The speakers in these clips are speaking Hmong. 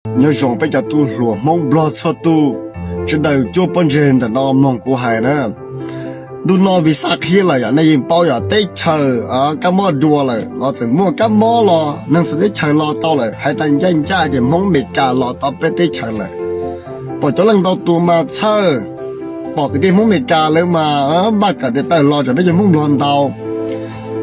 Nyob zoo peb cov tub hluas Hmoob Nplog txhua tus, sawv daws cuab pob ntseg ntawm no mloog kuv hais na. Ntu no vim xav qhia lawm yom, nej yeej paub yom, teb chaws kab mob dua lawm los txawm muaj kab mob los neeg txawv teb chaws los tau lawm, hais tas ncaj ncaj tias Hmoob Amelikas los tau peb teb chaws lawm. Pom cov leej ntau tus mas txhawj, pom kwv tij Hmoob Amelikas lawv mas npaj kawm tes taw los rau peb cov Hmoob Nplog ntau.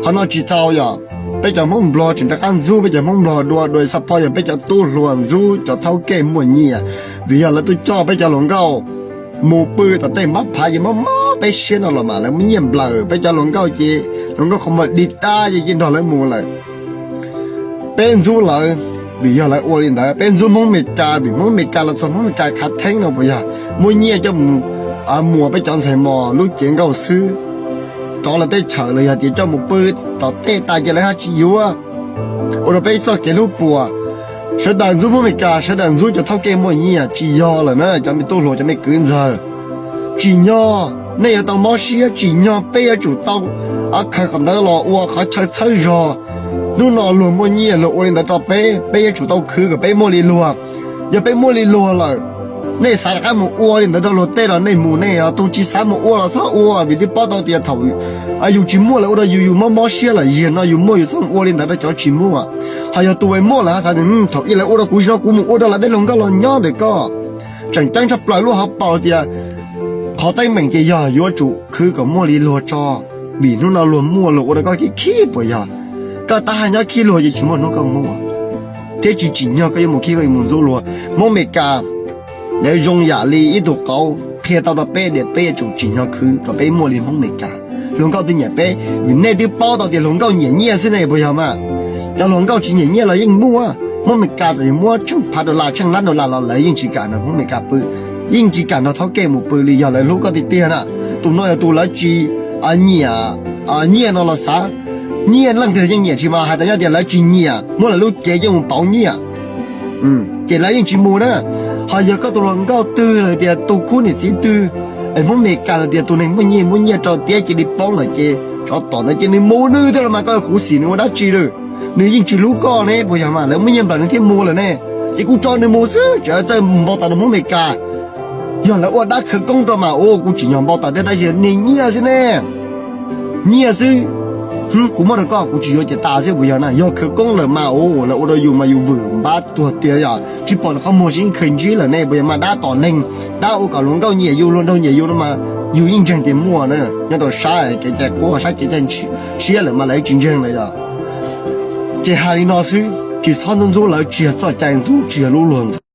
Qhov no tsis txaus yom, peb cov Hmoob Nplog tseem rov qab ntxub peb cov Hmoob Nplog dua, dua xab phob yog peb cov tub hluas ntxub cov thaub kej muaj nyiaj, vim yog lawv tuaj coj peb cov hluas nkauj mus pw tom tej npab phav ces mob mob peb siab no los mas lawv muaj nyiaj nplawm peb cov hluas nkauj ces hluas nkauj qhov muag dig dab ces cia nrog lawv mus lawm. Peb ntxub lawv vim yog lawv ua li ntawd, peb ntxub Hmoob Amelikas vim Hmoob Amelikas los txog Hmoob Amelikas khav theeb no puas yog, muaj nyiaj coj mus muas peb cov ntxhais mos lub cev nkauj xwb, rov lawv teb chaws los yog tias coj mus pw tom tej tas ces lawv haj tsis yuav, ua rau peb txoj kev hlub puas. Sawv daws ntxub Hmoob Amelikas, sawv daws ntxub cov thaub kej muaj nyiaj, tsis yog lawm na cov me tub hluas cov me kwv ntxawg. Tsim nyog nej yuav tau mob siab, tsim nyog peb yuav tsum tau khaws qhov ntawd los ua qhov chaw txhawb zog. Hnub no luag muaj nyiaj luag ua li ntawd rau peb, peb yuav tsum tau khwv kom peb muaj li luag. Yog peb muaj li luag lawm, nej xav rov qab mus ua li ntawd rau luag tej los nej mus nej, tus tsis xav mus ua los txhob ua, vim twb paub tau tias thaum yus tsis muaj lawv ua rau yus, yus mob mob siab lawm, yog no yus muaj yus txhob mus ua li ntawd rau cov tsis muaj. Ho yog tus muaj lawm xav tias thaum ub lawv ua rau kuv, zaum no kuv mus ua rau lawv tej hluas nkauj los nyob ntawm koj. Tseem ceeb tshaj plaws lub hauv paus tias qhov teeb meem ces yog yuav tsum khwv kom muaj li luag tso, vim hnub no luag muaj luag ua rau koj khib khib puas yog? Koj tab haj nyob khib luag ces tsis muaj hnub koj muaj, thiab tsis tsim nyog koj yuav mus khib koj yuav mus ntxub luag. Hmoob Amelikas lawv zoo yam li ib tug qauv qhia tau rau peb tias peb yuav tsum tsim nyog khwv kom peb muaj li Hmoob Amelikas. Hluas nkauj twb nyiam peb vim nej twb paub tau tias hluas nkauj nyiam nyiaj xwb ne puas yog mas? Cov hluas nkauj tsis nyiam nyiaj los yeej muaj. Hmoob Amelikas txawm yuav muab tsheej phav dollar tsheej lab dollar los lawv yeej tsis kam nrog Hmoob Amelikas pw, yeej tsis kam nrog thaub kej mus pw li, yog lawv hlub koj tiag tiag na. Tus no yog tus lawv tsis nyiam nyiaj no los xav, nyiaj leej twg yeej nyiam tsis mas hais tas nyob tias lawv tsis nyiam muab lawv lub cev coj mus pauv nyiaj ces lawv yeej tsis mus na. Ho yog koj tus hluas nkauj twg los tias tus khub niam txiv twg es Hmoob Amelikas los tias tus neeg muaj nyiaj muaj nyiaj rau tiab cia li poob lawm ces tsov tom ntawd ces nws mus nws thiab los mas koj khuv xim nws ua dab tsi lawm? Nws yeej tsis hlub koj ne puas yog mas, lawv muaj nyiaj nplawm nws thiaj mus lawm ne, ces kuv tso nws mus xwb, tseem txawj npau taws rau Hmoob Amelikas. Yog lawv ua dab khawv koob rau mas ua kuv tsim nyog npau taws thiab tab sis niag nyiaj xwb ne, nyiaj xwb. Kuv muab rau koj kuv tsis yuav ces tas xwb puas yog na? Yog khawv koob lawm mas ua lawv ua rau yus mas yus vwm npab tuag tiag yom, tsis pom lawv qhov muag tsis yeej khaws ntsib lawm ne puas yog mas? Dab tom neeg, dab ua kom hluas nkauj nyiam yus hluas nraug nyiam yus no mas yus yeej ntseeg tias muaj na. Nyob rau sab kev cai qub sab kev cai tshiab lawm mas lawv tsis ntseeg lawm yom. Ces hais li no xwb, tsis txhob ntxub ntxub lawv, tsis yog txoj cai ntxub, tsis yog lub luag ntxub.